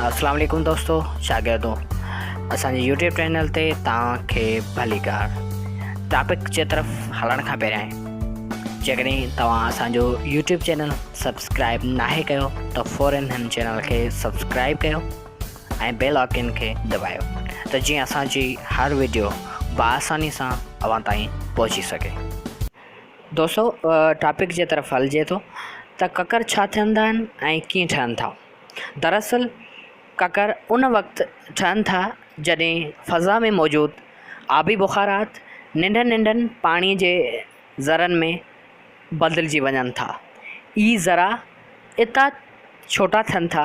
اسلام عليڪم دوستو شاگردو اسان جي يوٽيوب چينل تي توهان کي ڀليڪار ٽاپڪ جي طرف هلڻ کان پهريان جيڪڏهن توهان اسان جو يوٽيوب چينل سبسڪرائب ناهي ڪيو ته فورن هن چينل کي سبسڪرائب ڪيو ۽ بيل آئڪن کي دٻايو ته جيئن اسان جي هر ويڊيو بآساني سان اوهان تائين پهچي سگهي. دوستو ٽاپڪ جي طرف هلجي ٿو ته ڪڪر ڇا ٿيندا آهن ۽ ڪيئن ٺهن ٿا. دراصل ڪڪر ان وقت ٺهن ٿا جڏهن فضا ۾ موجود آبي بخارات ننڍن ننڍن پاڻي جي ذرن ۾ بدلجي وڃن ٿا. اهي ذرا ايترا ڇوٽا ٿين ٿا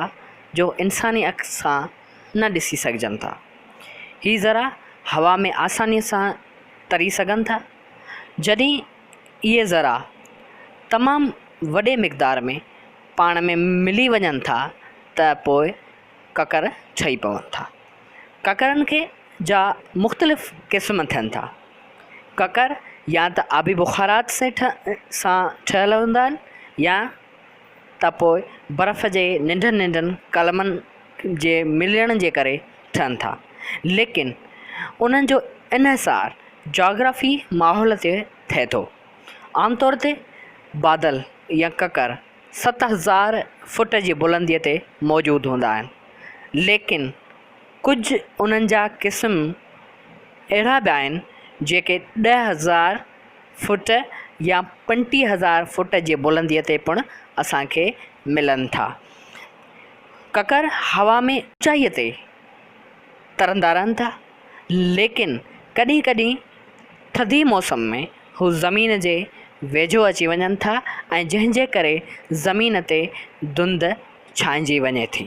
جو انساني اک سان نه ڏسي سگهجن ٿا. هي ذرا هوا ۾ آسانيء سان تري سگهن ٿا. جڏهن اهي ذرا تمام وڏي مقدار ۾ پاڻ ۾ ملي وڃن ٿا ته پوء ڪڪر ٺهي پون ٿا. ڪڪرن کي جا مختلف قسم ٿين ٿا. ڪڪر يا ته آبي بخارات سي سان ٺهيل هوندا آهن يا ته پوء برف جي ننڍن ننڍن قلمن جي ملڻ جي ڪري ٺهن ٿا. ليڪن انهن جو انحصار جاگرافي ماحول تي ٿئي ٿو. عام طور تي بادل يا ڪڪر 7000 فٽ جي بلنديء تي موجود هوندا آهن، ليڪن ڪجهه انهن جا قسم اهڙا به آهن، جيڪي 10,000 فٽ يا 25,000 فٽ جي بلنديء تي پڻ اسان کي ملن ٿا. ڪڪر هوا ۾ اوچائيء تي ترندا رهن ٿا، ليڪن ڪڏهن ڪڏهن ٿڌي موسم ۾ هو زمين جي ويجهو اچي وڃن ٿا ۽ جنهن جي ڪري زمين تي ڌنڌ ڇانئجي وڃي ٿي.